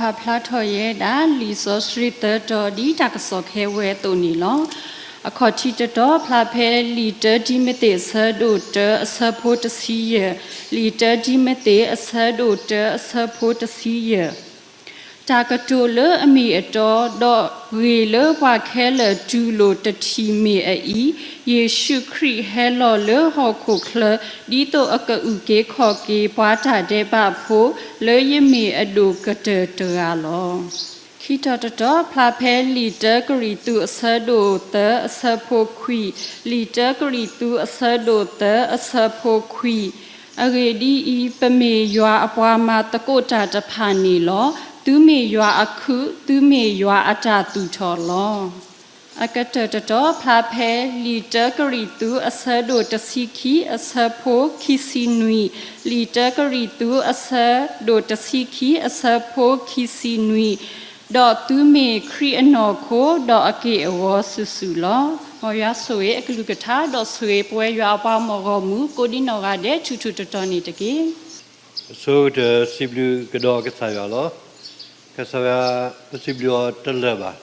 ပာ်ဖျါထီၣ်ယဲဒၣ် လံာ်စီဆှံသၢတီၤ ဒ်တၢ်ကစီၣ်ခဲဝဲအသိးန့ၣ်လီၤ. အခီၣ်ထံးတတီၤ ဖျါဖဲလံာ်တၢတံၤမသ့း အဆၢဒိၣ်တၢ အဆၢဖိတဆံယဲၢ်, လံာ်တၢတံၤမသ့း အဆၢဒိၣ်တၢ အဆၢဖိတဆံယဲၢ်. တၢ်ကတိၤလၢအမ့ၢ်အတီ, ဒီးဂ့ၢ်လၢပှၤခဲလၢာ်တူၢ်လိာ်တထံၣ်မ့ၢ်အအံၤ, ယ့ၣ်ၡူးခရံာ်ဟဲလီၤလၢဟီၣ်ခိၣ်ချၢ ဒ်သိးအကအုၣ်က့ၤခီၣ်က့ၤပှၤတၢ်ဒဲးဘးဖိ လၢယမ့ၢ်အဒိၣ်ကတၢၢ်တဂၤလီၤ. ခံတီၤတတီၤ ဖျါဖဲလံာ်တၢကရံၣ်သူး အဆၢဒိၣ်သၢ အဆၢဖိခွံ, လံာ်တၢကရံၣ်သူး အဆၢဒိၣ်သၢ အဆၢဖိခွံ. အဂ့ၢ်ဒ်အံၤ, ပမ့ၢ်ယွၤအပှၤမၤသကိးတၢ်တဖၣ်န့ၣ်လီၤ. သုမ့ၢ်ယွၤအခုး, သုမ့ၢ်ယွၤအတၢ်သူၣ်ထီၣ်လီၤ. အကတၢၢ်တတီၤ ဖျါဖဲလံာ်တၢကရံၣ်သူး အဆၢဒိၣ်တဆံခံ အဆၢဖိခံဆံနွံ, လံာ်တၢကရံၣ်သူး အဆၢဒိၣ်တဆံခံ အဆၢဖိခံဆံနွံ, ဒီးသုမ့ၢ်ခရံာ်အနီၢ်ခိ ဒီးအက့ၢ်အဂီၤစုာ်စုာ်လီၤ. မ်ယွၤဆိၣ်ဂ့ၤအကလုၢ်ကထါ ဒီးဆိၣ်ဂ့ၤပဝဲယွၤအပှၤမုၢ်ဂီၢ်မုၢ် ကိးဒံနီၢ်ဂၤဒဲး ထူးထူးတီၤတီၤန့ၣ်တက့ၢ်. အဆိကတၢၢ်စံးဘျုးကဒီးကစၢ်ယွၤလီၤ. ကစၢ်ယွၤ ပစံးဘျုးအီၤတလၢာ်ဘၣ်,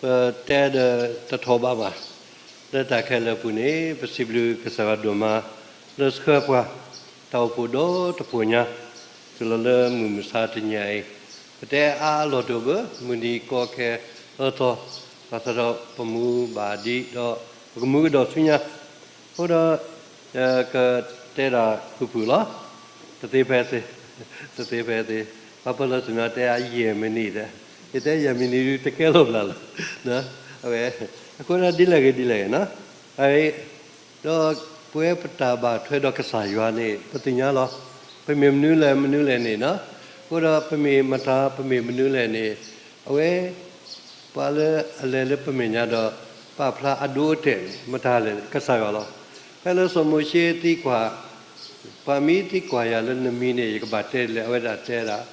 ပတဲဒီးတထီၣ်ဘးဘၣ်, လၢတၢ်ခဲလၢာ်အပူၤန့ၣ် ပစံးဘျုးကစၢ်ယွၤဒိၣ်မး လၢဆှၢပှၤ တၢ်အိၣ်ဖှိၣ်ဒီတဖှိၣ်ညါ တုၤလီၤလၢမုၢ်မဆါတနံၤအံၤ, ပတဲအါအလီၢ်တအိၣ်ဘၣ်, မုၢ်နံၤကီခဲလီၤသီ, ဘၣ်ဆၣ်ဒီးပမူဘၣ်ဒံးဒီး ပကမူကဒီးဆူညါ, အဃိဒီး ကတဲဒၣ်ဖုၣ်ဖုၣ်လီၤ. တသ့ဖဲသ့, တသ့ဖဲသ့, ပှၤပၢၢ်လီၤဆူညါတဲအယဲၢ်မံးနံးဒီး, ယတဲယဲၢ်မံးနံးဒုးတကဲလီၤဘၣ်လီၤ. အဝဲ, အဃိဒီးဒ်လဲၣ်ဂ့ၤဒ်လဲၣ်ဂ့ၤနီၤ, အ, ဒီးပဝဲပတၢ်ဘၣ်ထွဲဒီးကစၢ်ယွၤန့ၣ် ပသ့ၣ်ညါလီၤ. ပမ့ၢ်မနုၤလဲၣ်မနုၤလဲၣ်န့ၣ်နီၤ, အဃိဒီးပမ့ၢ်မတၤ ပမ့ၢ်မနုၤလဲၣ်န့ၣ်, အဝဲ ပှၤလၢအလဲၤလၢပမဲာ်ညါဒီး ပာ်ဖျါအဒိအတဲာ်န့ၣ် မတၤလဲၣ်န့ၣ် ကစၢ်ယွၤလီၤ. ဖဲလၢစီၤမိၤၡ့သံကွၢ် ပှၤမ့ၢ်သံကွၢ်ယၤလၢနမံၤန့ၣ် ယကဘၣ်တဲဒ်လဲၣ်, အဝဲဒၣ်တဲဒၣ်,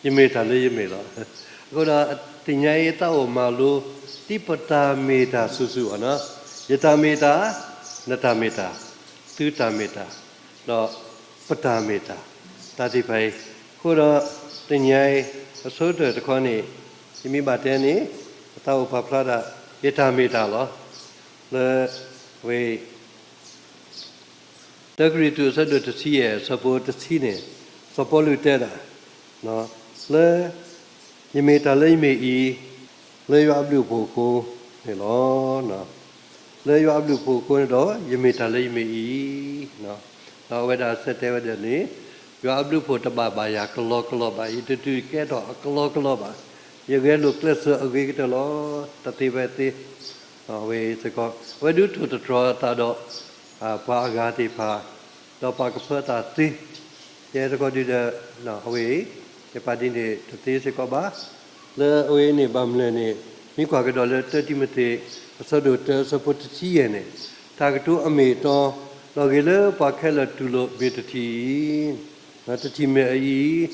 ယမ့ၢ်တၢ်လၢယမ့ၢ်လီၤ. အဃိဒီးတနံၤအံၤသးအိၣ်မၤလိ ဒ်ပတၢ်မ့ၢ်တၢ်စုာ်စုာ်အီၤနီၤ, ယတၢ်မ့ၢ်တၢ်, နတၢ်မ့ၢ်တၢ်, သုတၢ်မ့ၢ်တၢ်, ဒီးပတၢ်မ့ၢ်တၢ်, တၢ်သ့ၣ်တဖၣ်အံၤ, အဃိဒီးတနံၤအံၤ အဆိကတၢၢ်တခီန့ၣ် ယမ့ၢ်ဘၣ်တဲန့ၣ် အသးအိၣ်ပာ်ဖျါဒၣ် ယတၢ်မ့ၢ်တၢ်လီၤ. လၢ ဝဲ တၢကရံၣ်သူး အဆၢဒိၣ်တဆံယဲၢ် အဆၢဖိတဆံန့ၣ် စီၤပီလူးတဲဒၣ် လၢ ယမ့ၢ်တၢ်လၢယမ့ၢ်အံၤ လၢယွၤအဘျုးအဖှိၣ်အဃိန့ၣ်လီၤ. လၢယွၤအဘျုးအဖှိၣ်အဃိန့ၣ်ဒီး ယမ့ၢ်တၢ်လၢယမ့ၢ်အံၤ, ဒီးအဝဲဒၣ်ဆၢတဲဝဲဒၣ်န့ၣ် ယွၤအဘျုးအဖှိၣ်တဘၣ်ဘၣ်ယၤကလီကလီဘၣ်, ယတတုၤကဲထီၣ်အကလီကလီဘၣ်, ယဂဲၤလိာ်ကျဲးစၢးအဂ့ၤကတၢၢ်လီၤ. တၢ်သ့ၣ်တဖၣ်သ့ အဝဲစ့ၢ်ကီး အဝဲဒုးထိၣ်သတြီၤအသးဒီး ပှၤအဂၤသ့ၣ်တဖၣ်, ဒီးပာ်ကဖၢသးသ့, ယဲတခီဒုဒီး အဝဲအံၤ ယပာ်ဒ်န့ၣ်တသ့စ့ၢ်ကီးဘၣ်. လၢအဝဲအံၤန့ၣ် ဘၣ်မနုၤလဲၣ်န့ၣ် မ့ၢ်ကွၢ်ကဒီးလၢတၢတံၤမသ့း အဆၢဒိၣ်တၢ အဆၢဖိတဆံယဲၢ်န့ၣ်, တၢ်ကတိၤအမ့ၢ်အတီ, ဒီးဂ့ၢ်လၢပှၤခဲလၢာ်တူၢ်လိာ်မ့ၢ်တထံၣ်အံၤ, တထံၣ်မ့ၢ်အအံၤ,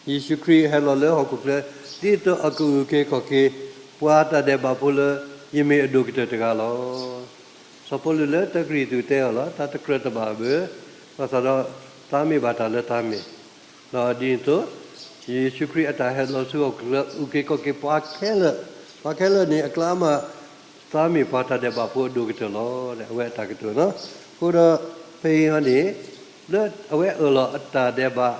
ယ့ၣ်ၡူးခရံာ်ဟဲလီၤလၢဟီၣ်ခိၣ်ချၢ ဒ်သိးအကအုၣ်က့ၤခီၣ်က့ၤ ပှၤတၢ်ဒဲးဘးဖိလၢ ယမ့ၢ်အဒိၣ်ကတၢၢ်တဂၤလီၤ. စီၤပီလူးလၢတၢကရံၣ်သူးတဲအီၤလီၤ, တၢ်တကြၢးတဘၣ်ဘၣ်, ဘၣ်ဆၣ်ဒီး သးမ့ၢ်ဘၣ်တၢ်လၢသးမ့ၢ်, ဒီးဒ်န့ၣ်အသိး ယ့ၣ်ၡူးခရံာ်အတၢ်ဟဲလီၤဆူဟီၣ်ခိၣ်ချၢ အုၣ်က့ၤခီၣ်က့ၤပှၤခဲလၢာ်, ပှၤခဲလၢာ်န့ၣ် အကျါမး သးမ့ၢ်ပှၤတၢ်ဒဲးဘးဖိအဒိၣ်ကတၢၢ်လီၤ, အဝဲအတၢ်ကတိၤနီၤ. အဃိဒီး ဖဲအံၤဟီန့ၣ် လၢအဝဲအၢၣ်လီၤအတၢ်ဒဲးဘး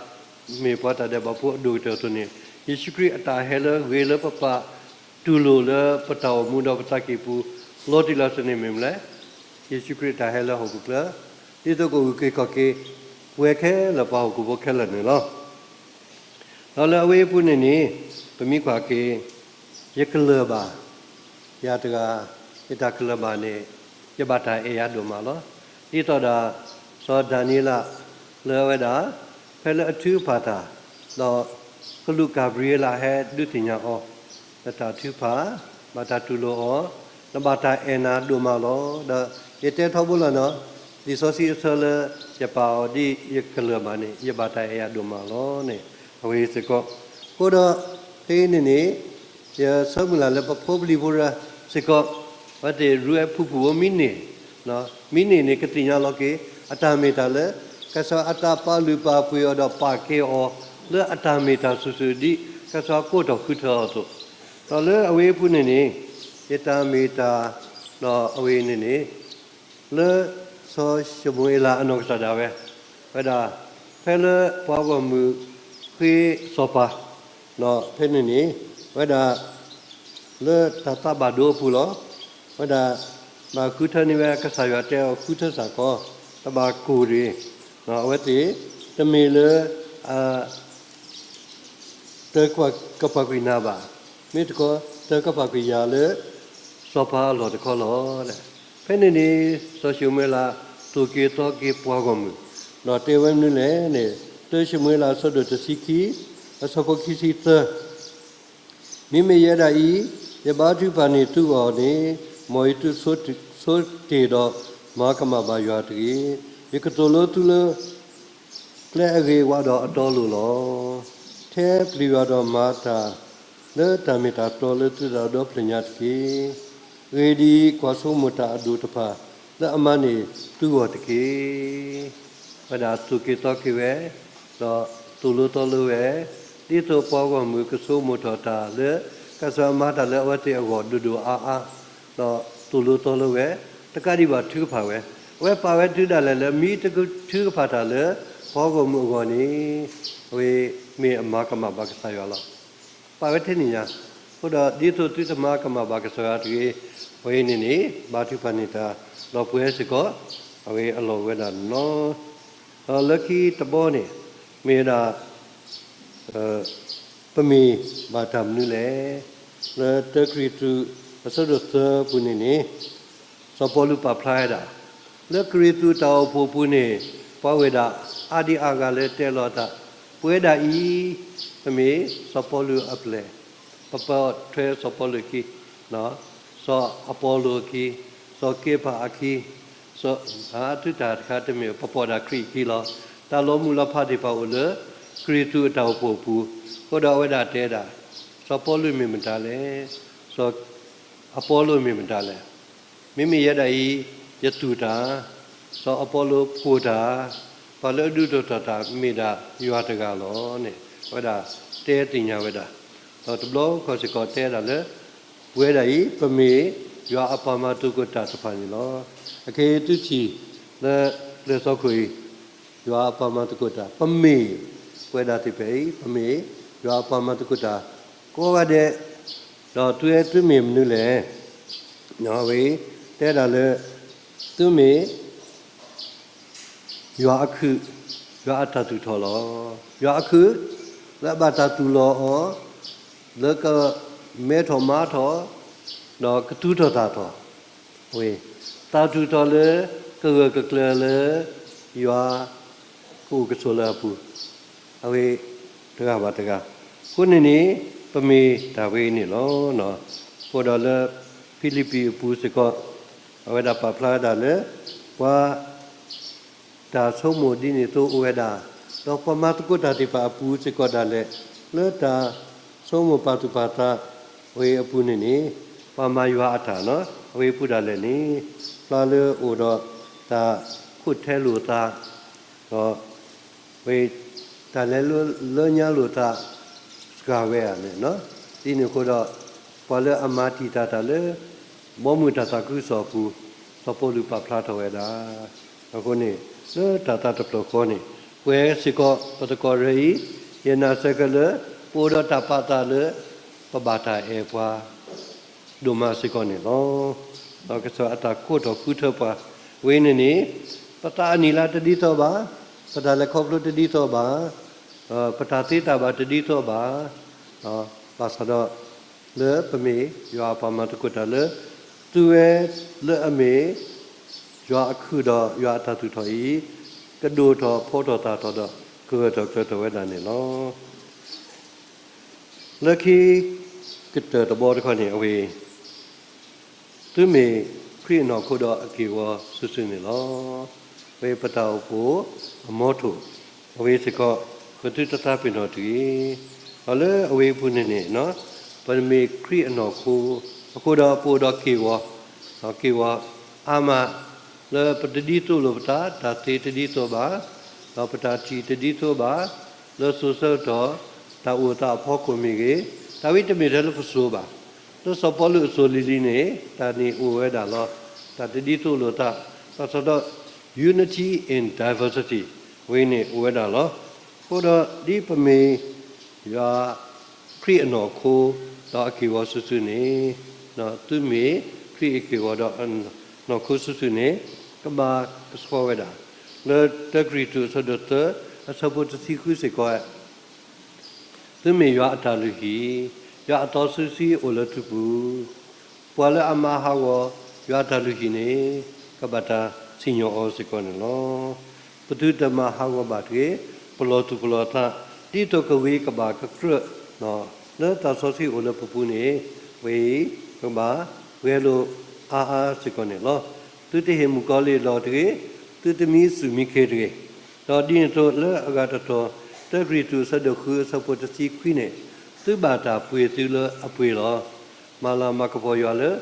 မ့ၢ်ပှၤတၢ်ဒဲးဘးဖိအဒိၣ်ကတၢၢ်အသိးန့ၣ် ယ့ၣ်ၡူးခရံာ်အတၢ်ဟဲလၢဂ့ၤလၢပပာ်တူၢ်လိာ်လၢပတၢ်အိၣ်မူဒီးပသးကံၢ်ပူၤ လီၤတံၢ်လီၤဆဲးန့ၣ်မ့ၢ်မနုၤလဲၣ်. ယ့ၣ်ၡူးခရံာ်အတၢ်ဟဲလၢဟီၣ်ခိၣ်ချၢ ဒ်သိးကအုၣ်က့ၤခီၣ်က့ၤ ပဝဲခဲလၢာ်ပှၤဟီၣ်ခိၣ်ဖိခဲလၢာ်န့ၣ်လီၤ. ဒီးလၢအဝဲအံၤအပူၤန့ၣ်န့ၣ် ပမ့ၢ်ကွၢ်က့ၤ ယကလၢၢ်ဘၣ် ယၤတဂၤ ယတၢ်ကလၢၢ်ဘၣ်န့ၣ် ယဘၣ်တၢ်အဲၣ်ယၤဒိၣ်မးလီၤ. ဒ်သိးဒီး စီၤဒၤနံးယ့လး လၢအဝဲဒၣ် ဖဲလၢအထုကဖၣ်တၢ် ဒီး ကလူးကၤဘြံၤအ့လးဟဲဒုးသ့ၣ်ညါအီၤ နတၢ်ထုကဖၣ် ဘၣ်တၢ်တူၢ်လိာ်အီၤ နဘၣ်တၢ်အဲၣ်နၤဒိၣ်မးလီၤ. ဒီးယတဲထီဘိလီၤနီၤ လံာ်စီဆှံအဆၢလၢ ယပာ်အီၤဒ်ယကလၢၢ်ဘၣ်န့ၣ် ယဘၣ်တၢ်အဲၣ်ယၤဒိၣ်မးလီၤန့ၣ် အဝဲစ့ၢ်ကီး. အဃိဒီး ဖဲအံၤန့ၣ်န့ၣ် ယဆၢမုၢ်လၢ်လၢပဖိပလံၤဖိစ့ၢ်ကီး အဝဲသ့ၣ်ရူအဲၣ်ဖုၣ်ဖုၣ်ဖိမ့ၢ်န့ၢ် မ့ၢ်န့ၢ်န့ၣ် ကသ့ၣ်ညါလီၤက့ၤ အတၢ်မ့ၢ်တၢ်လၢ ကစၢ်အတၢ်ပာ်လုၢ်ပာ်ပှ့ၤအီၤဒီးပာ်ကဲအီၤ လၢအတၢ်မ့ၢ်တၢ်စုာ်စုာ်ဒ် ကစၢ်ယွၤကိးထီၣ်ဃုထၢအီၤအသိး, ဒီးလၢအဝဲအပူၤန့ၣ်န့ၣ်, ယတၢ်မ့ၢ်တၢ်, ဒီးအဝဲန့ၣ်န့ၣ်, လၢ စီၤၡမူၤအ့လးအနီၢ်ကစၢ်ဒၣ်ဝဲ, ဝဲဒၣ်, ဖဲလၢပှၤဂီၢ်မုၢ်ဃ့စီၤပၤ, ဒီးဖဲန့ၣ်န့ၣ်, ဝဲဒၣ် လၢတၢ်သးဘၣ်ဒိအပူၤလီၤ. ဝဲဒၣ် ဘၣ်ဃုထၢန့ၢ်ဝဲကစၢ်ယွၤတဲအီၤဃုထၢစ့ၢ်ကီး, တဘၣ်ကိၢ်တဂ့ၤ, အဝဲသ့ၣ်, တမ့ၢ်လၢ တကပာ်ကွံာ်နၤဘၣ်, မ့ၢ်တခီ, တကပာ်ကွံာ်ယၤလၢ စီၤပၤအလီၢ်တခီလီၤ. ဖဲန့ၣ်န့ၣ်, စီၤၡမူၤအ့လး သိၣ်က့ၤသီက့ၤပှၤဂီၢ်မုၢ်, ဒီးတဲဝဲမနုၤလဲၣ်န့ၣ်, တၢၡမူၤအ့လးအဆၢဒိၣ်တဆံခံ, အဆၢဖိခံဆံသၢ မ့မ့ၢ်ယဲဒၣ်အံၤ, ယဘါထုကဖၣ်န့ၢ်သုဂီၢ်န့ၣ်, မ်ယသုဆိတ့ၢ်ဒီးမၤကမၣ်ဘၣ်ယွၤတဂ့ၤ. ယကသိၣ်လိသုလၢ ကျဲအဂ့ၤဝးဒီးအတီအလိၤလီၤ. ထဲပျံၤယွၤဒီးမၤတၢ်လၢတၢ်မ့ၢ်တၢ်တီလၢသုသးဒီဖျၢၣ်ညါတက့ၢ်. အဂ့ၢ်ဒ်အံၤ, ကွၢ်ဆိကမိၣ်တၢ်အဒိၣ်တဖၣ်လၢအမၤန့ၢ်သုဂီၢ်တက့ၢ်. ဝဲဒၣ်သိၣ်က့ၤသီက့ၤဝဲ, ဒီးသိၣ်လိသီလိဝဲ, ဒ်သိးပှၤဂီၢ်မုၢ်ကဆိကမိၣ်ထီၣ်တၢ်လၢ ကစၢ်မၤတၢ်လၢအဝဲသ့ၣ်အဂီၢ်ဒိၣ်ဒိၣ်အါအါ, ဒီးသိၣ်လိသီလိဝဲ, တကးဒံးဘၣ်ထုကဖၣ်ဝဲ, အဝဲပာ်ဝဲဒၣ်ဒ်လဲၣ်လၢ မ့ၢ်တထုကဖၣ်တၢ်လၢ ပှၤဂီၢ်မုၢ်အဂီၢ်န့ၣ်, အဝဲမ့ၢ်အမၤကမၣ်ဘၣ်ကစၢ်ယွၤလီၤ. ပာ်ဝဲထဲန့ၣ်ညါ, အဃိဒီးဒ်သိးသုတမၤကမၣ်ဘၣ်ကစၢ်ယွၤတဂ့ၤ, အဝဲန့ၣ်န့ၣ် ဘါထုကဖၣ်န့ၢ်တၢ်, ဒီးပှၤစ့ၢ်ကီး, အဝဲအလီၢ်ဝဲဒၣ်န့ၣ်လီၤ. ဒီးလၢခံတဘီန့ၣ်, မ့ၢ်ဝဲဒၣ် ပမ့ၢ်ဘၣ်တၢ်မနုၤလဲၣ်. လၢတၢကရံၣ်သူး အဆၢဒိၣ်သၢပူၤန့ၣ်န့ၣ်, စီၤပီလူးပာ်ဖျါဝဲဒၣ်, လၢကရံၣ်သူးတၢ်အိၣ်ဖှိၣ်အပူၤန့ၣ်, ပှၤဝဲဒၣ်အါဒံအါဂၤလၢတဲလီၤတၢ်, ပဝဲဒၣ်အံၤ, ပမ့ၢ်စီၤပီလူးအပျဲၢ်, ပပိာ်ထွဲစီၤပီလူးအခံ, စီၤအပီလိာ်အခံ, စီၤက့ပၤအခံ, သုတၢ်တခါတမ့ၢ်ပပိာ်ဒၣ်ခရံာ်အခံလီၤ. တၢ်လီၤမုၢ်လီၤဖးသ့ၣ်တဖၣ်အိၣ်လၢ ကရံၣ်သူးအတၢ်အိၣ်ဖှိၣ်အပူၤ, အဃိဒီးအဝဲဒၣ်တဲဒၣ်, စီၤပီလူးမ့ၢ်မတၤလဲၣ်, စီၤအပီလိးမ့ၢ်မတၤလဲၣ်. မ့မ့ၢ်ယဲဒၣ်အံၤ, ယသူၣ်တၢ်, စီၤအပီလိးဖှိၣ်တၢ်, ပှၤလၢအဒုးဒိၣ်ထီၣ်တၢ်မ့ၢ်ဒၣ်ယွၤတဂၤလီၤန့ၣ်, အဝဲဒၣ်တဲသ့ၣ်ညါဝဲဒၣ်, ဒီးတဘျီဃီစ့ၢ်ကီးတဲဒၣ်လၢ ပဝဲဒၣ်အံၤ ပမ့ၢ်ယွၤအပှၤမၤသကိးတၢ်တဖၣ်န့ၣ်လီၤ. အခဲအံၤသုထံၣ်လၢ လံာ်စီဆှံအံၤ, ယွၤအပှၤမၤသကိးတၢ်, ပမ့ၢ်, ပဝဲဒၣ်သ့ၣ်တဖၣ်အံၤ ပမ့ၢ်ယွၤအပှၤမၤသကိးတၢ်ကိးဂၤဒဲး, ဒီးသုဝဲသုမ့ၢ်မနုၤလဲၣ်. အဝဲတဲဒၣ်လၢ သုမ့ၢ် ယွၤအခုး, ယွၤအတၢ်သူၣ်ထီၣ်လီၤ. ယွၤအခုး, လၢအဘၣ်တၢ်သူၣ်လီၤအီၤ, လၢကမဲထီၣ်မၤထီၣ်, ဒီးကသူထီၣ်သၣ်ထီၣ်, အဝဲ, တၢ်သူၣ်ထီၣ်လၢကဂၢၢ်ကကျၢၤလၢ ယွၤကအိၣ်ကဆိးလၢအပူၤ, အဝဲတဂၤဘၣ်တဂၤ, အဃိန့ၣ်န့ၣ် ပမ့ၢ်တၢ်ဝဲအံၤန့ၣ်လီၤ. အဃိဒီးလၢ ဖံလံးပံၤအပူၤစ့ၢ်ကီး, အဝဲဒၣ်ပာ်ဖျါဝဲဒၣ်လၢ ပှၤ တၢ်ဆိကမိၣ်ဒ်န့ၣ်အသိးအိၣ်ဝဲဒၣ်, ဒီးပှၤမၤသကိးတၢ်သ့ၣ်တဖၣ်အပူၤစ့ၢ်ကီးဒၣ်လဲာ်, လၢတၢ်ဆိကမိၣ်ပာ်သူၣ်ပာ်သးဝဲအပူၤန့ၣ်န့ၣ်, ပှၤမၤယွၤအတၢ်န့ၣ်, အဝဲအပူၤဒၣ်လဲာ်န့ၣ်, ပှၤလၢအအိၣ်ဒီးတၢ်ခိၣ်ထဲလိာ်သး, ဒီး ဝဲ တၢ်လဲၤလၢညါလိာ်သး စှၤဝဲဧါန့ၣ်, ဒ်န့ၣ်အဃိဒီး ပှၤလၢအမၤတံာ်တာ်တၢ်လၢ ဘီမုၢ်တၢ်သးခုကစီၣ်အပူၤ စီၤပီလူးပာ်ဖျါထီၣ်ဝဲဒၣ်. အဃိန့ၣ် လၢတၢ်သးတဖျၢၣ်ဃီန့ၣ် ပဝဲစ့ၢ်ကီး ပသကိးရၢအံၤ ယနာ်စ့ၢ်ကီးလၢ ပအိၣ်ဒီးတၢ်ပာ်သးလၢ ပဘၣ်တၢ်အဲၣ်ပှၤ ဒိၣ်မးစ့ၢ်ကီးန့ၣ်လီၤ. ဒီးကစၢ်အတၢ်ကိးထီၣ်ဃုထၢပှၤ ဝဲန့ၣ်န့ၣ် ပသးအနံၣ်လါတဒ်သိးဘၣ်, ပတၢ်လဲၤခီဖျိတဒ်သိးဘၣ်, ပတၢ်သ့တၢ်ဘၣ်တဒ်သိးဘၣ်, ဘၣ်ဆၣ်ဒီး လၢပမ့ၢ်ယွၤအပှၤမၤသကိးတၢ်လၢ သုဝဲလၢအမ့ၢ် ယွၤအခုးဒီးယွၤအတၢ်သူၣ်ထီၣ်အံၤ ကဒိၣ်ထီၣ်ဖီထီၣ်သၣ်ထီၣ်ဒီး ကဂၢၢ်ထီၣ်ကျၢၤထီၣ်ဝဲဒၣ်န့ၣ်လီၤ. လၢခံကတၢၢ်တဘီတခီန့ၣ် အဝဲ သုမ့ၢ်ခရံာ်အနီၢ်ခိဒီးအက့ၢ်အဂီၤစုာ်စုာ်န့ၣ်လီၤ. ဝဲပတၢ်အိၣ်ဖှိၣ်အမီထိၣ် အဝဲစ့ၢ်ကီး ပသုတသးပ့ၤနီၣ်တဂ့ၤ. ဒီးလၢအဝဲအပူၤန့ၣ်န့ၣ် ပမ့ၢ်ခရံာ်အနီၢ်ခိ အဃိဒီးပအိၣ်ဒီးက့ၢ်ဂီၤ, က့ၢ်ဂီၤအါမး လၢပတဒ်သိးလိာ်ပသး တၢ်သ့တဒ်သိးဘၣ်, ဒီးပတၢ်ထံၣ်တဒ်သိးဘၣ်, လၢစိၤဆၢကတီၢ် တၢ်အိၣ်သးအဖီခိၣ်မ့ၢ်ဂ့ၤ, တၢ်ဝဲတမ့ၢ်ထဲလၢပစိၤဘၣ်. လၢစီၤပီလူးအစိၤလံၤလံၤန့ၣ် တၢ်န့ၣ်အိၣ်ဝဲဒၣ်လီၤ. တၢ်တဒ်သိးလိာ်သး, ဘၣ်ဆၣ်ဒီး unity in diversity ဝဲန့ၣ်အိၣ်ဝဲဒၣ်လီၤ. အဃိဒီးဒ်ပမ့ၢ် ယွၤ ခရံာ်အနီၢ်ခိ ဒီးအက့ၢ်အဂီၤစုာ်စုာ်န့ၣ်, သုမ့ၢ်ခရံာ်အက့ၢ်အဂီၤဒီးအနီၢ်ခိစုာ်စုာ်န့ၣ် ကဘၣ်ကဆှီဝဲဒၣ်, လၢတၢကရံၣ်သူးအဆၢဒိၣ်သၢ အဆၢဖိတဆံဃုစ့ၢ်ကီး သုမ့ၢ်ယွၤအတၢ်လုၢ်ဟံၣ်, ယွၤအသီစုၤဆံးအိၣ်လၢသုပူၤ, ပှၤလၢအမၤဟးဂီၤယွၤအတၢ်လုၢ်ဟံၣ်န့ၣ် ကဘၣ်တၢ်စံၣ်ညီၣ်အီၤစ့ၢ်ကီးန့ၣ်လီၤ. ပသုတမၤဟးဂီၤဘၣ်တဂ့ၤ, ပလီၢ်သူၣ်ပလီၢ်သး ဒ်သိးကဝ့ၤကဘၣ်ကကြၢး လၢသးစီဆှံအိၣ်လၢပပူၤန့ၣ်, ဝဲအံၤ ပကဘၣ်ဂဲၤလိာ်အါအါစ့ၢ်ကီးန့ၣ်လီၤ. သုတဟ့ၣ်မုၣ်ကီၤလံၢ်လီၤတဂ့ၤ, သုတမံသူၣ်မံခ့တဂ့ၤ. ဒီးဒ်န့ၣ်အသိးလၢအဂၤတတီၤ, တၢကရံၣ်သူး အဆၢဒိၣ်ဃု အဆၢဖိတဆံခွံန့ၣ်, သုဘၣ်တၢ်ပှ့ၤသုလၢအပှ့ၤလီၤ. မၤလၤမၤကပီၤယွၤလၢ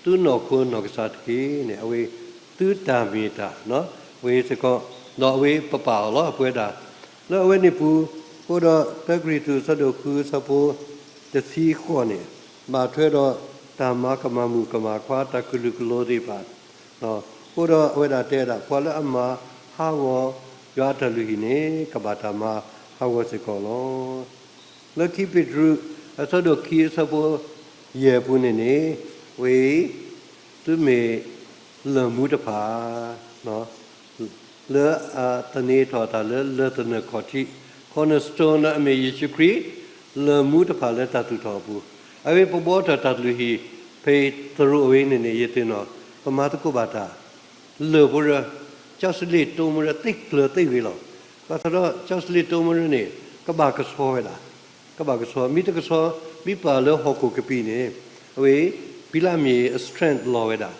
သုနီၢ်ခိနီၢ်ကစၢ်တက့ၢ်န့ၣ်, အဝဲ သုတၢ်မ့ၢ်တၢ် ဝဲစ့ၢ်ကီး, ဒီးအဝဲပပာ်အီၤလီၤ အပဝဲဒၣ် လၢအဝဲန့ၣ်ပူၤ. အဃိဒီးတၢကရံၣ်သူး အဆၢဒိၣ်ဃု အဆၢဖိတဆံဃိးန့ၣ်, ဘၣ်ထွဲဒီးတၢ်မၤကမၣ်မုၣ်ကမၣ်ခွါ တၢ်ကလုာ်ကလိၤသ့ၣ်တဖၣ် အဃိဒီးအဝဲဒၣ်တဲဝဲဒၣ် ပှၤလၢအမၤဟးဂီၤယွၤအတၢ်လုၢ်ဟံၣ်န့ၣ် ကဘၣ်တၢ်မၤဟးဂီၤစ့ၢ်ကီးလီၤ. လၢခံပ့းတရူး အဆၢဒိၣ်ခံ အဆၢဖိယဲၢ်ပူၤန့ၣ်န့ၣ်, ဝဲအံၤ သုမ့ၢ်လၢၢ်မူတဖၣ် လၢအသန့ၤထီၣ်အသးလၢလၢၢ်သနၢၣ်ခီၣ်ထံး cornerstone လၢအမ့ၢ်ယ့ၣ်ၡူးခရံာ်, လၢၢ်မူတဖၣ်လၢတၢ်သူၣ်ထီၣ်အပူၤ, အဝဲပဘှီထီၣ်တၢ်လုၢ်ဟံၣ် ဖဲသရိာ်အဝဲန့ၣ်န့ၣ် ယသ့ၣ်နီၣ် ပမၤသကိးဘၣ်တၢ် လၢၢ်ဖိရၢ, ကၠီစလ့ၣ်တိမရၢ သ့ၣ်ကျၢၤသ့ၣ်ဂ့ၤလီၤ. ဘၣ်ဆၣ်ဒီးကၠီစလ့ၣ်တိမရၢန့ၣ် ကဘၣ်ကဆှီဝဲဒၣ်, ကဘၣ်ကဆှီ, မ့ၢ်တကဆှီ မ့ၢ်ပာ်လၢဟီၣ်ခိၣ်ကပံာ်န့ၣ်, အဝဲ ဘံလၣ်မ့ၣ်အ strength လီၤဝဲဒၣ်,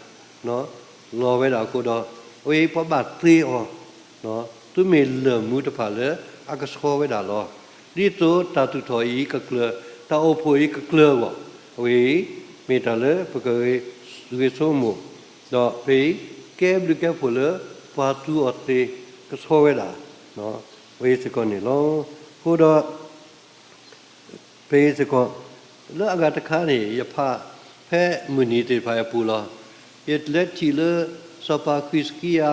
လီၤဝဲဒၣ်အဃိဒီး အဝဲပှၤဘၣ်သ့အီၤ, သုမ့ၢ်လၢၢ်မူတဖၣ်လၢအကဆှီဝဲဒၣ်လီၤ. ဒ်သိးတၢ်သူၣ်ထီၣ်အံၤကကျၢၤ, တၢ်အိၣ်ဖှိၣ်အံၤကကျၢၤအဂီၢ်, အဝဲအံၤ မ့ၢ်တၢ်လၢပကဂဲၤဆိကမိၣ်, ဒီးဖဲအံၤ ကဲဘျုးကဲဖှိၣ်လၢပှၤသူအီၤသ့ ကဆှီဝဲဒၣ် ဝဲစ့ၢ်ကီးန့ၣ်လီၤ. အဃိဒီး ဖဲအံၤစ့ၢ်ကီး လၢအဂၤတခါန့ၣ် ယဖးဖဲမုၢ်နံၤသ့ၣ်တဖၣ်အပူၤလီၤ. ယလဲၤထံၣ်လၢ စီၤပၤဃံးစကံယၤ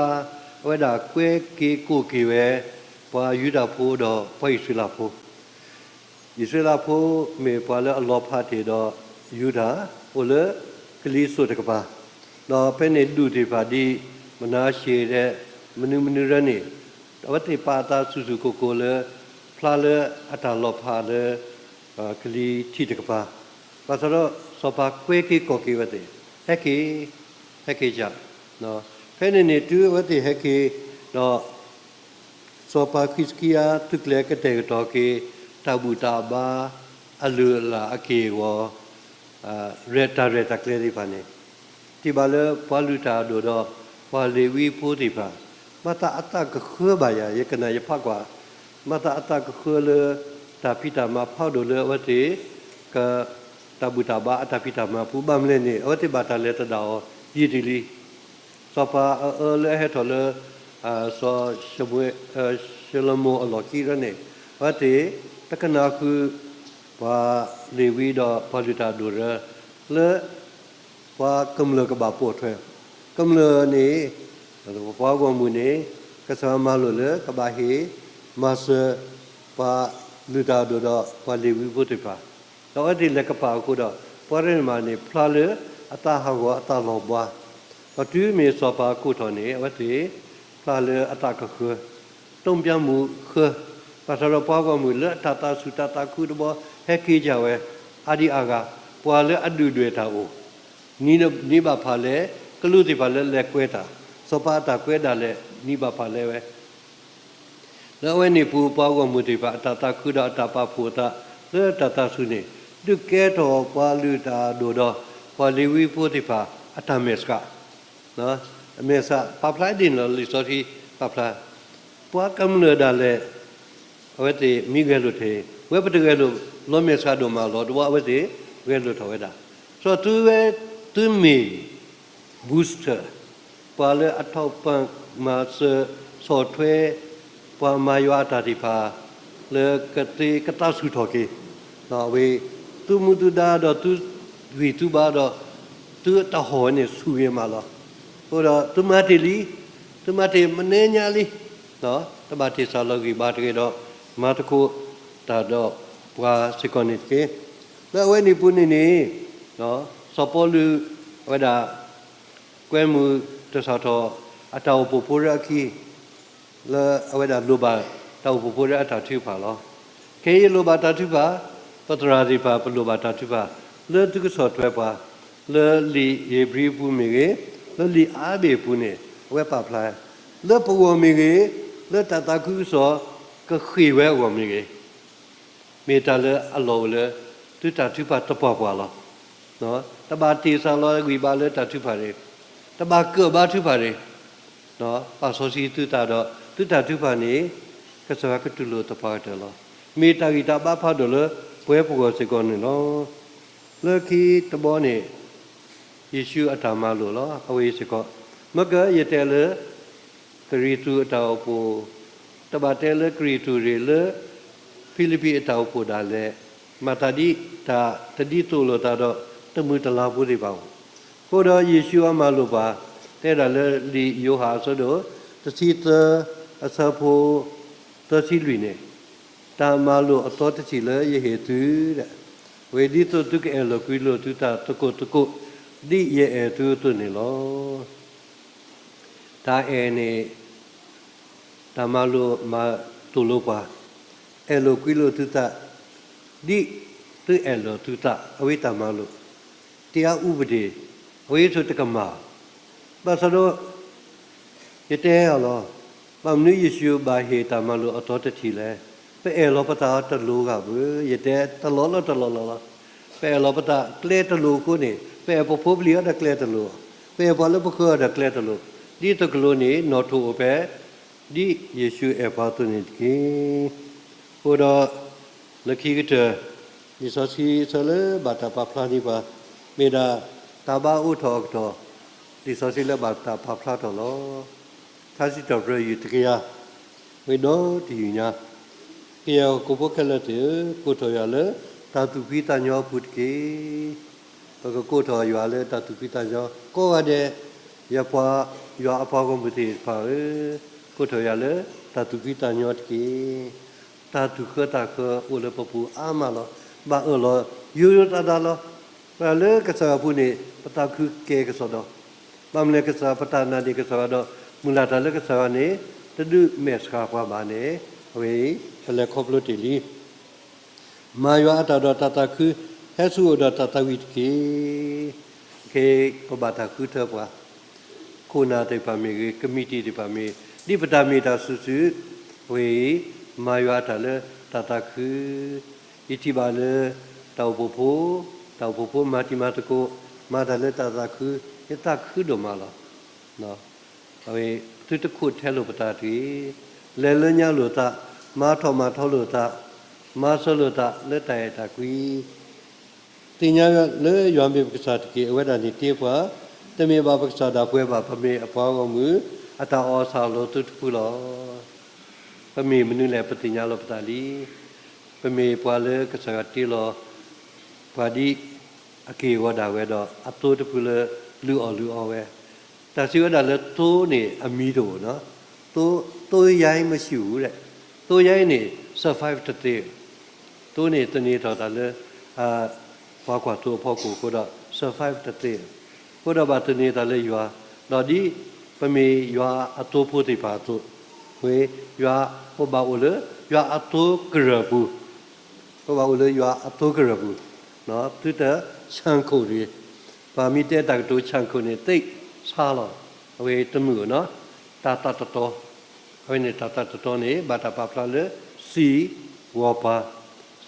အဝဲဒၣ်ကွဲက့ၤကိးက့ၤဝဲ ပှၤယူဒၤဖိဒီးပှၤအံၣ်စရ့လးဖိ အံၣ်စရ့လးဖိမ့ၢ်ပှၤလၢအလီၤဖးတ့ၢ်ဒီးယူဒၤ အိၣ်လၢကလံၤစိးတကပၤ, ဒီးဖဲန့ၣ်ဒူၣ်သ့ၣ်တဖၣ်ဒ် မနၤၡ့ဒီး မနုၤမနုၤရၢန့ၣ် အဝဲသ့ၣ်ပာ်အသးဆူၣ်ဆူၣ်ကိၢ်ကိၢ်လၢ ဖျါလၢအတၢ်လီၤဖးလၢ ကလံၤထံးတကပၤ, ဘၣ်ဆၣ်ဒီးစီၤပၤကွဲက့ၤကိးက့ၤဝဲသ့ၣ် ဟဲက့ၤ, ဟဲက့ၤကၢ်, ဖဲန့ၣ်န့ၣ် တုၤအဝဲသ့ၣ်ဟဲက့ၤဒီး စီၤပၤဃံးစကံယၤ သုးကျဲၤကတဲာ်ကတီၤက့ၤ တၢ်ဘူၣ်တၢ်ဘါ အလုၢ်အလၢ်အက့ၢ်အဂီၤ တၢ်ရဲၣ်တၢ်ကျဲၤသ့ၣ်တဖၣ်န့ၣ်, ထံၣ်ဘၣ်လၢပှၤလုၢ်တၢ်အဒိၣ်ဒီး ပှၤလ့ၤဝံဖိသ့ၣ်တဖၣ် မၤသးအသးကဃၢဘၣ်ယၤ, ယကနၣ်ယဖးကွၢ်, မၤသးအသးကဃၢလၢ တၢ်ဖံးတၢ်မၤဖးဒိၣ်လၢအဝဲသ့ၣ် က တၢ်ဘူၣ်တၢ်ဘါအတၢ်ဖံးတၢ်မၤအပူၤ ဘၣ်မနုၤလဲၣ်န့ၣ် အဝဲသ့ၣ်ဘၣ်တၢ်လဲၤသဒၣ်အီၤယံာ်တ့ၢ်လံ. စီၤပၤအအၢလၢအဟဲထီၣ်လၢ စီၤၡလိၤမိၣ်အလီၢ်ခံရၢန့ၣ် အဝဲသ့ၣ်တကနၣ်ဃုာ် ပှၤလ့ၤဝံဒီးပှၤလုၢ်တၢ်အဒိၣ်ရၢ လၢ ပှၤကမျၢၢ်ကဘၣ်ပိာ်ထွဲ, ကမျၢၢ်န့ၣ် ပှၤဂီၢ်မုၢ်န့ၣ် ကစၢ်မၤလိာ်လၢကဘၣ်ဟ့ၣ်မၤစၢၤ ပှၤလုၢ်တၢ်အဒိၣ်ဒီးပှၤလ့ၤဝံဖိသ့ၣ်တဖၣ်, ဒီးအဝဲသ့ၣ်လဲၤကပာ်အဃိဒီး ပှၤရဲၣ်မးန့ၣ် ဖျါလၢအသးဟးဂီၤအသးလီၤဘှါ, ဒီးတုၤမ့ၢ်စီၤပၤကိးထီၣ်န့ၣ် အဝဲသ့ၣ် ဖျါလၢအသးကဃၢ တုံ့ပြန်မှု ဃၢ, ဘၣ်ဆၣ်ဒီးပှၤဂီၢ်မုၢ်လၢအတၢ်သးဆူၣ်တၢ်သးခုတဘျီ ဟဲက့ၤကၢ်ဝဲ အါဒံအါဂၤ, ပှၤလၢအဒုၣ်ဒွဲၣ်တၢ်အိၣ်, နံၤဘၣ်ဖၣ်လဲၣ်, ကလူးသ့ၣ်တဖၣ်လၢလဲၤကွဲတၢ်, စီၤပၤအတၢ်ကွဲဒၣ်လဲာ် နံၤဘၣ်ဖၣ်လဲၣ်ဝဲ လၢအဝဲန့ၣ်ပူၤ ပှၤဂီၢ်မုၢ်သ့ၣ်တဖၣ်အတၢ်သးခုဒီးအတၢ်ပာ်ဖှိၣ်အသး လၢတၢ်သးဆူၣ်န့ၣ် ဒုးကဲထီၣ်ပှၤလုၢ်တၢ်အဒိၣ်ဒီး ပှၤလ့ၤဝံဖိသ့ၣ်တဖၣ် အတၢ်မဲာ်ဆှး မဲာ်ဆှး ပာ်ဖျါဒ်န့ၣ်လီၤ. လံာ်စီဆှံပာ်ဖျါ ပှၤကမျၢၢ်ဒၣ်လဲာ် အဝဲသ့ၣ်မ့ၢ်ဂဲၤလိာ်ထဲ ဝဲပတဂဲၤလိာ် လီၤမဲာ်ဆှးဒိၣ်မးလီၤ. တဘျီအဝဲသ့ၣ်ဂဲၤလိာ်ထီၣ်ဝဲဒၣ် စီၤသုဝဲ သုမ့ၢ် booster ပှၤလၢအထောက်ပံ့ မၤစၢၤဆီၣ်ထွဲ ပှၤမၤယွၤအတၢ်သ့ၣ်တဖၣ် လၢကသ့ကသးဆူၣ်ထီၣ်က့ၤ, အဝဲ သုမူသုဒါဒီးသုဂံၢ်သုဘါဒီး သုတၢ်ဟီၣ်ဝဲန့ၣ်ဆူၣ်ဂ့ၤမးလီၤ. အဃိဒီးသုမၤတ့ၢ်လံ, သုမၤတ့ၢ်မနုၤညါလံ, တဘၣ်တ့ၢ်စၢ်လီၤဂံၢ်ဘါတဂ့ၤဒီး မၤသကိးတၢ်ဒီးပှၤစ့ၢ်ကီးန့ၣ်တက့ၢ်. လၢအဝဲန့ၣ်ပူၤန့ၣ်န့ၣ် စီၤပီလူး အဝဲဒၣ် ကွဲမုာ်တၢ်စးထီၣ် အတၢ်အိၣ်ဖှိၣ်ဖိတၢ်အခံ လၢအဝဲဒၣ်လိၣ်ဘၣ်တၢ်အိၣ်ဖှိၣ်ဖိတၢ်အတၢ်ထုကဖၣ်လီၤ. ခဲအံၤလိၣ်ဘၣ်တၢ်ထုကဖၣ်, ပသရၣ်သ့ၣ်တဖၣ် ပလိၣ်ဘၣ်တၢ်ထုကဖၣ်, လၢသုကဆီၣ်ထွဲပှၤ, လၢလံာ်ဧ့ၤဘြံၤအပူၤမ့ၢ်ဂ့ၤ, လၢလံာ်အါဘ့ၣ်အပူၤန့ၣ် အဝဲပာ်ဖျါ, လၢပဂီၢ်မ့ၢ်ဂ့ၤ, လၢတၢ်သးခုကစီၣ်ကဃ့ၢ်ဝဲအဂီၢ်မ့ၢ်ဂ့ၤ မ့ၢ်တၢ်လၢအလီၢ်အိၣ်လၢ သုတၢ်ထုကဖၣ်သပှၢ်ပှၢ်လီၤ. တဘၣ်တ့ၢ်စၢ်လီၤဂံၢ်ဘါလၢတၢ်ထုကဖၣ်တဂ့ၤ, တဘၣ်ကၢၣ်ဘါထုကဖၣ်တဂ့ၤ, ပာ်စီဆှံသုသးဒီး သုတၢ်ထုကဖၣ်န့ၣ် ကစၢ်ယွၤကတူၢ်လိာ်သပှၢ်ကတၢၢ်လီၤ. မ့ၢ်တၢ်ဂံၢ်တၢ်ဘါဖးဒိၣ်လၢပဝဲပဂီၢ်စ့ၢ်ကီးန့ၣ်လီၤ. လၢခံတဘီန့ၣ် ယ့ၣ်ၡူးအတၢ်မၤလိာ်လီၤ. အဝဲအံၤစ့ၢ်ကီး မ့ၢ်ကယတဲလၢ ကရံၣ်သူးအတၢ်အိၣ်ဖှိၣ်, တဘၣ်တဲလၢကရံၣ်သူးတဂ့ၤ, လၢဖံလံးပံးအတၢ်အိၣ်ဖှိၣ်ဒၣ်လဲာ်, မၤသးဒ်တၢ်တဒ်သိးလိာ်သးဒီး တမုာ်တလၤဖိသ့ၣ်တဖၣ်အဂီၢ်, အဃိဒီးယ့ၣ်ၡူးအမၤလိာ်ပှၤ တဲဒၣ်လၢလံာ်ယိၤဟၣ်အဆၢဒိၣ် တဆံသၢ အဆၢဖိ သၢဆံလွံၢ်န့ၣ်, တၢ်မၤလိာ်အသီတထံၣ်လၢယဟ့ၣ်သု, အဝဲဒ်သိးသုကအဲၣ်လိာ်ကွံလိာ်သုသးသကိးသကိး ဒ်ယအဲၣ်သုအသိးန့ၣ်လီၤ. တၢ်အဲၣ်န့ၣ် တၢ်မၤလိာ်မၤသိၣ်လိပှၤ, အဲၣ်လိာ်ကွံလိာ်သုသး, ဒ်သုအဲၣ်လိာ်သုသး အဝဲတၢ်မၤလိာ်, တရားဥပဒေ, အဝဲအသိးတကမၣ်, ဘၣ်ဆၣ်ဒီး ယတဲအီၤလီၤ. ဘၣ်မနုၤယ့ၣ်ၡူးဘၣ်ဟ့ၣ်တၢ်မၤလိာ်အသီတထံၣ်လဲၣ်. ပအဲၣ်လီၤပသးတလိၤဂၤဘၣ်, ယတဲတလီၤလီၤတလီၤလီၤလီၤ. ပအဲၣ်လီၤပသးကျဲတလိၤအဃိန့ၣ် ပအဲၣ်ပဖိပလံၤအီၤဒီးကျဲတလိၤ, ပအဲၣ်ပှၤလၢပဃၢၤအီၤဒီးကျဲတလိၤ, ဒ်သိးကလိၤန့ၣ် နီၣ်ထိၣ်အိၣ်ဖဲ ဒ်ယ့ၣ်ၡူးအဲၣ်ပှၤအသိးန့ၣ်တက့ၢ်. အဃိဒီး လၢခံကတၢၢ် လံာ်စီဆှံအဆၢလၢဘၣ်တၢ်ပာ်ဖျါန့ၢ်ပှၤ မ့ၢ်ဒၣ် တၢ်ဘါအိးထီၣ်အကတီၢ် လံာ်စီဆှံလၢဘၣ်တၢ်ပာ်ဖျါထီၣ်လီၤ. ထါစံးထီၣ်ပတြၢၤယုၢ်တကယၤ ဝံၤဒီးတယုၢ်ညါ, ကယဲၢ်ဟီၣ်ခိၣ်ဖိခဲလၢာ်သ့ၣ်ဧၢ, ကိးထီၣ်ယွၤလၢတၢ်သူၣ်ဖှံသးညီအပူၤတက့ၢ်. ပကကိးထီၣ်ယွၤလၢတၢ်သူၣ်ဖှံသးညီ ကိးဂၤဒဲး, ယပှၤ ယွၤအပှၤဂီၢ်မုၢ်သ့ၣ်တဖၣ်ဧၢ, ကိးထီၣ်ယွၤလၢတၢ်သူၣ်ဖှံသးညီတက့ၢ်. တၢ်သူၣ်ဃၢသးဃၢအိၣ်လၢပပူၤအါမးလီၤ. ဘၣ်အၢၣ်လီၤယိယိသးသးလီၤ. ပှၤလၢကစၢ်ယွၤအပူၤန့ၣ် ပသးခုကဲကစီဒီ, ဘၣ်မနုၤလဲၣ် ကစၢ်ပတၢ်နာ်န့ၢ်ကစၢ်ယွၤဒီး မုၢ်လၢ်တၢ်လၢကစၢ်ယွၤန့ၣ် တဒုးမဲာ်ဆှးပှၤဘၣ်န့ၣ်, အဝဲအံၤ ပလဲၤခီဖျိတ့ၢ်လံ. မၤယွၤအတၢ်ဒီးတၢ်သးခု, ဟဲဆူအအိၣ်ဒီးတၢ်သးဝံၣ်တက့ၢ်. ခဲအံၤပဘၣ်တၢ်ဃုထၢပှၤ, ခိၣ်နၢ်သ့ၣ်တဖၣ်မ့ၢ်ဂ့ၤ, ကမံးတံာ်သ့ၣ်တဖၣ်မ့ၢ်ဂ့ၤ, ဒ်ပတၢ်မ့ၢ်တၢ်စုာ်စုာ်, အဝဲအံၤ မၤယွၤအတၢ်လၢတၢ်သးခု, ယထံၣ်ဘၣ်လၢ တၢ်အိၣ်ဖှိၣ်ဖိ, တၢ်အိၣ်ဖှိၣ်ဖိမၤတံၤမၤသကိး, မၤတၢ်လၢတၢ်သးခု, ယသးခုဒိၣ်မးလီၤ. အဝဲ သုတခိၣ်ထဲလိာ်ပသးတဂ့ၤ, လဲၤလၢညါလိာ်သး, မၤထီၣ်မၤထီလိာ်သး, မၤစၢၤလိာ်သးလၢတၢ်အဲၣ်တၢ်ကွံ, သ့ၣ်ညါလၢယွၤမ့ၢ်ပကစၢ်တက့ၢ်. အဝဲဒၣ်န့ၣ်တ့ပှၤ, တမ့ၢ်ဘၣ်ပကစၢ်ဒၣ်ပဝဲဘၣ်, ပမ့ၢ်အပှၤဂီၢ်မုၢ် အတၢ်အီၣ်ဆၣ်အလီၤအသိးတဖုလီၤ. ပမ့ၢ်မနုၤလဲၣ် ပသ့ၣ်ညါလီၤပသးလံ. ပမ့ၢ်ပှၤလၢကစၢ်ယွၤတ့လီၤ ပှၤဒ်အက့ၢ်အဂီၤဒၣ်ဝဲဒီး အသိတဖုလၢလုၢ်အီၣ်လုၢ်အီဝဲ. တၢ်စံးဝဲဒၣ်လၢသိန့ၣ်အမံၤတအိၣ်နီၤ, သိ, သိယါအံၤမ့ၢ်ဆံးဧူၤဒဲး, သိယါအံၤန့ၣ် survive တသ့, သိန့ၣ်သန့ၤထီၣ်သးလၢ ပှၤကွၢ်သိအဖီခိၣ်အဃိဒီး survive တသ့, အဃိဒီးဘၣ်သန့ၤသးလၢယွၤ, ဒီးဒ်ပမ့ၢ်ယွၤအသိဖိသ့ၣ်တဖၣ်အသိး, ဝဲယွၤ ပဘၣ်အိၣ်လၢယွၤအသိကရၢၢ်ပူၤ ပဘၣ်အိၣ်လၢယွၤအသိကရၢၢ်ပူၤ, သုတဆၣ်ခိၣ်တဂ့ၤ, ပှၤမ့ၢ်တဲတၢ်ကတိၤဆၣ်ခိၣ်န့ၣ် သ့ၣ်ဆါလီၤ, အဝဲတမုာ်နီၤ, တၢ်သးတတီ, အဝဲန့ၣ်တၢ်သးတတီန့ၣ် ဘၣ်တၢ်ပာ်ဖျါလၢ စံာ်ဂီၤပၤ,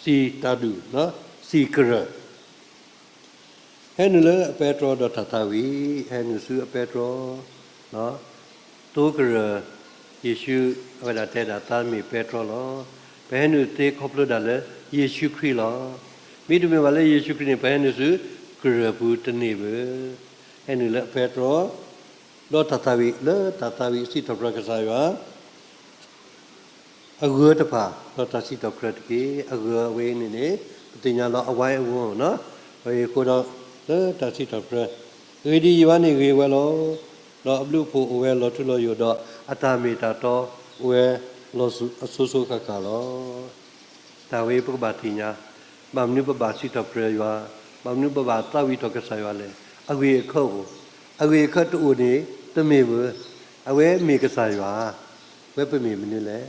စံာ်တၢ်ဒူၣ်, စံာ်ကရၢၢ် ဟဲနုာ်လၢအပဲတြီဒီးတၢ်သးဝံၣ်, ဟဲနုာ်ဆူအပဲတြီ, သိကရၢၢ်, ယ့ၣ်ၡူး အဝဲဒၣ်တဲဒၣ်သးမ့ၢ်ပဲတြီလီၤ. ပဟဲနုာ်သ့ခီဖျိဒၣ်လၢယ့ၣ်ၡူးခရံာ်လီၤ. မ့တမ့ၢ်ဘၣ်လၢယ့ၣ်ၡူးခရံာ်န့ၣ် ပဟဲနုာ်ဆူကရၢၢ်ပူၤတန့ၢ်ဘၣ်. ဟဲနုာ်လၢအပဲတြီ, ဒီးတၢ်သးဝံၣ်, လၢတၢ်သးဝံၣ်စံးထီၣ်ပတြၢၤကစၢ်ယွၤ အဂၢၤတဖၣ် ဒီးတၢ်စံးထီၣ်ပတြၢၤတက့ၢ်. အဂၢၤအဝဲအံၤန့ၣ်န့ၣ် ပသ့ၣ်ညါလီၤ အဝဲအဂီၢ်နီၤ. အဃိဒီး လၢတၢ်စံးထီၣ်ပတြၢၤ, အဂ့ၢ်ဒ်အံၤ, ယွၤန့ၣ်ဂ့ၤဝဲလီၤ. ဒီးအဘျုးအဖှိၣ်အိၣ်ဝဲလီၤထူလီၤယိာ်, ဒီးအတၢ်မ့ၢ်တၢ်တီအိၣ်ဝဲလီၤအစိၤဃၣ်ဃၣ်လီၤ. တၢ်ဝဲပကဘၣ်သ့ၣ်ညါ, ဘၣ်မနုၤပဘၣ်စံးထီၣ်ပတြၢၤယွၤ, ဘၣ်မနုၤပဘၣ်သးဝံၣ်ထီၣ်ကစၢ်ယွၤလဲၣ်. အဂ့ၢ်အခၢၣ်အိၣ်, အဂ့ၢ်အခၢၣ်တအိၣ်န့ၣ် တမ့ၢ်ဘၣ်. အဝဲမ့ၢ်ကစၢ်ယွၤ, ဝဲပမ့ၢ်မနုၤလဲၣ်.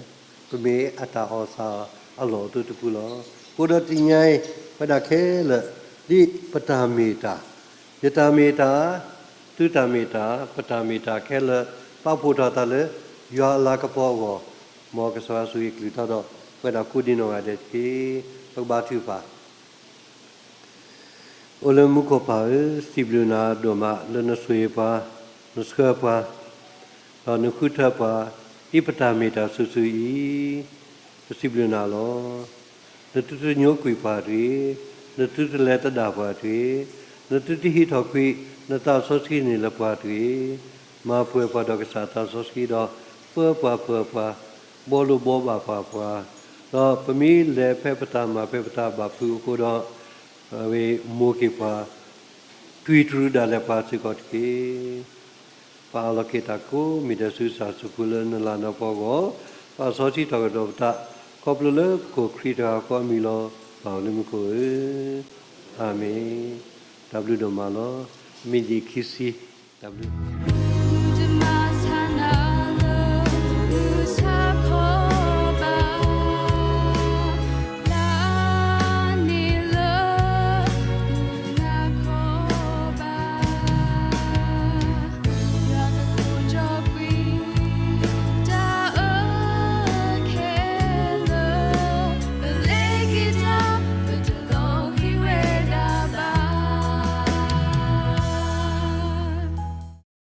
ပမ့ၢ်အတၢ်အီၣ်သးအလီၢ်အသိတဖုလီၤ. အဃိဒီးတနံၤညါအံၤ ပဝဲဒၣ်ခဲလၢာ် ဒ်ပတၢ်မ့ၢ်တၢ်, ယတၢ်မ့ၢ်တၢ်, သုတၢ်မ့ၢ်တၢ်, ပတၢ်မ့ၢ်တၢ်ခဲလၢာ် ပာ်ဖှိၣ်ထီၣ်သးလၢ ယွၤအလၤကပီၤအဂီၢ်, မ်ကစၢ်ယွၤဆိၣ်ဂ့ၤကလုၢ်တီဒီး ပဝဲဒၣ်ကိးဒံနီၢ်ဂၤဒဲးတက့ၢ်. ပကဘါထုကဖၣ် အိၣ်လၢမူခိၣ်ပၢ်ဧၢ, စံးဘျုးနၤဒိၣ်မးလၢနဆိၣ်ဂ့ၤပှၤ, နဆှၢပှၤ, ဒီးနဃုထၢပှၤ, ဒ်ပတၢ်မ့ၢ်တၢ်စုာ်စုာ်အံၤ, ပစံးဘျုးနၤလီၤ. နသုတညိကွံာ်ပှၤတဂ့ၤ, နသုတလဲၤသဒၣ်ပှၤတဂ့ၤ, နသုတဟံးထီၣ်ကွံာ် နသးစီဆှံန့ၣ်လၢပှၤတဂ့ၤ, မၤပှဲၤပှၤဒီးကစၢ်သးစီဆှံဒီး ပၢပှၤပၢပှၤ, ဘှီလိာ်ဘှီဘၣ်ပှၤပှၤ, ဒီးပမ့ၢ်လဲၤဖဲပတၢ်မၤဖဲပတၢ်ဘၣ်ဖုးအဃိဒီး အဝဲမိၢ်က့ၤပှၤ, တွံၢ်တြူးဒၣ်လဲာ်ပှၤစ့ၢ်ကီးတက့ၢ်. ပအးလီၤက့ၤတၢ်ကိးမံၤဒဲးဆူကစၢ်ယ့ၣ်ၡူးခရံာ်လၢနလၤနပီၤအဂီၢ်, ပာ်စီဆှံထီၣ်ကဒီးပသး, ခီဖျိလၢပခိၣ်ခရံာ်တဂၤဃီအမံၤလီၤ. ပၢ်အိၣ်လၢမူခိၣ်ဧၢ, အၤမ့ၣ်. တၢ်ဘျုးဒိၣ်မးလီၤ. မ့ၢ်ယခံဆံ, တၢ်ဘျုး